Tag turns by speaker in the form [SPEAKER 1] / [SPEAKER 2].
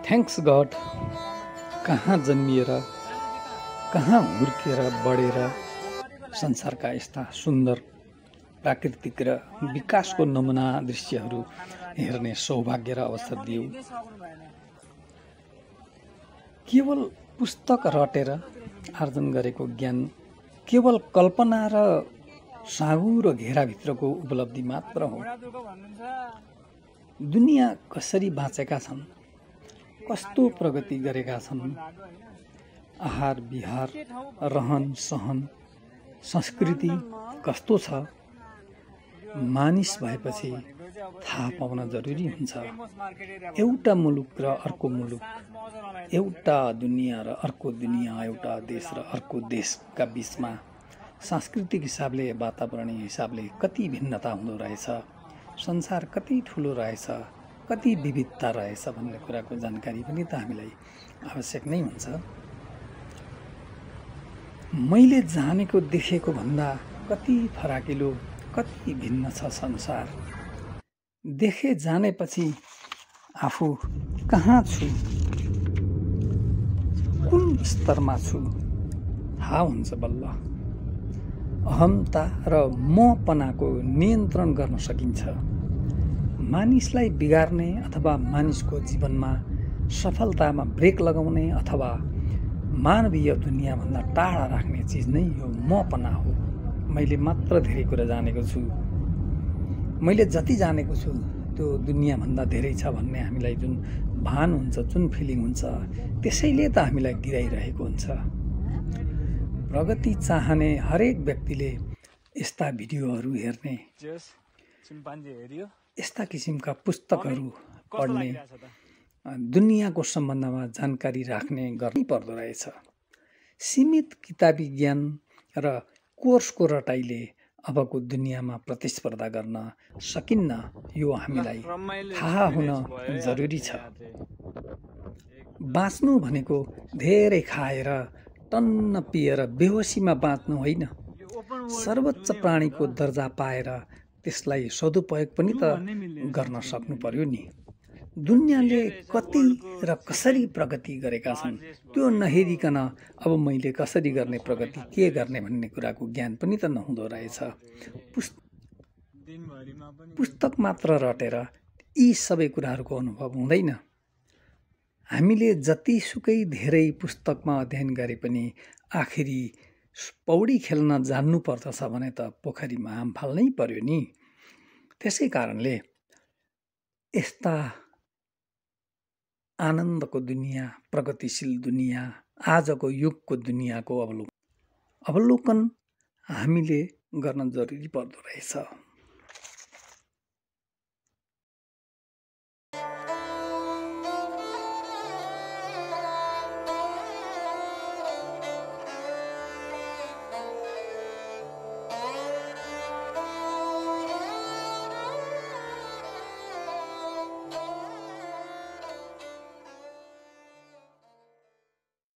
[SPEAKER 1] Thanks God कहाँ जन्मिएर कहाँ हुर्केर बढेर संसारका यस्ता सुन्दर प्राकृतिक र विकासको नमुना दृश्यहरू हेर्ने सौभाग्य र अवसर दियो। केवल पुस्तक रटेर आर्जन गरेको ज्ञान केवल कल्पना र साँगुरो र घेराभित्रको उपलब्धि मात्र हो। दुनियाँ कसरी बाँचेका छन्, कस्तो प्रगति गरेका छन्, आहार विहार रहन सहन संस्कृति कस्तो छ, मानिस भएपछि थाहा पाउन जरुरी हुन्छ। एउटा मुलुक र अर्को मुलुक, एउटा दुनियाँ र अर्को दुनियाँ, एउटा देश र अर्को देशका बीचमा सांस्कृतिक हिसाबले वातावरणीय हिसाबले कति भिन्नता हुँदो रहेछ, संसार कति ठुलो रहेछ, कति विविधता रहेछ भन्ने कुराको जानकारी पनि त हामीलाई आवश्यक नै हुन्छ। मैले जानेको देखेको भन्दा कति फराकिलो, कति भिन्न छ संसार। देखे जानेपछि आफू कहाँ छु, कुन स्तरमा छु थाहा हुन्छ बल्ल। अहम्ता र मोहपनाको नियन्त्रण गर्न सकिन्छ। मानिसलाई बिगार्ने अथवा मानिसको जीवनमा सफलतामा ब्रेक लगाउने अथवा मानवीय दुनियाँभन्दा टाढा राख्ने चिज नै यो मोहपना हो। मैले मात्र धेरै कुरा जानेको छु, मैले जति जानेको छु त्यो दुनियाँभन्दा धेरै छ भन्ने हामीलाई जुन भान हुन्छ, जुन फिलिङ हुन्छ, त्यसैले त हामीलाई गिराइरहेको हुन्छ। प्रगति चाहने हरेक व्यक्तिले यस्ता भिडियोहरू हेर्ने, यस्ता किसिमका पुस्तकहरू पढ्ने, दुनियाँको सम्बन्धमा जानकारी राख्ने गर्नै पर्दो रहेछ। सीमित किताबी ज्ञान र कोर्सको रटाइले अबको दुनियाँमा प्रतिस्पर्धा गर्न सकिन्न, यो हामीलाई थाहा हुन जरुरी छ। बाँच्नु भनेको धेरै खाएर टन्न पिएर बेहोसीमा बाँच्नु होइन, सर्वोच्च प्राणीको दर्जा पाएर त्यसलाई सदुपयोग पनि त गर्न सक्नु पर्यो नि। दुनियाँले कति र कसरी प्रगति गरेका छन् त्यो नहेरिकन अब मैले कसरी गर्ने, प्रगति के गर्ने भन्ने कुराको ज्ञान पनि त नहुँदो रहेछ। पुस्तक मात्र रटेर यी सबै कुराहरूको अनुभव हुँदैन। हामीले जतिसुकै धेरै पुस्तकमा अध्ययन गरे पनि आखिरी पौडी खेल्न जान्नु पर्दछ भने त पोखरीमा हाम फाल्नै पर्यो नि। त्यसै कारणले यस्ता आनन्दको दुनियाँ, प्रगतिशील दुनियाँ, आजको युगको दुनियाँको अवलोकन हामीले गर्न जरुरी पर्दो रहेछ।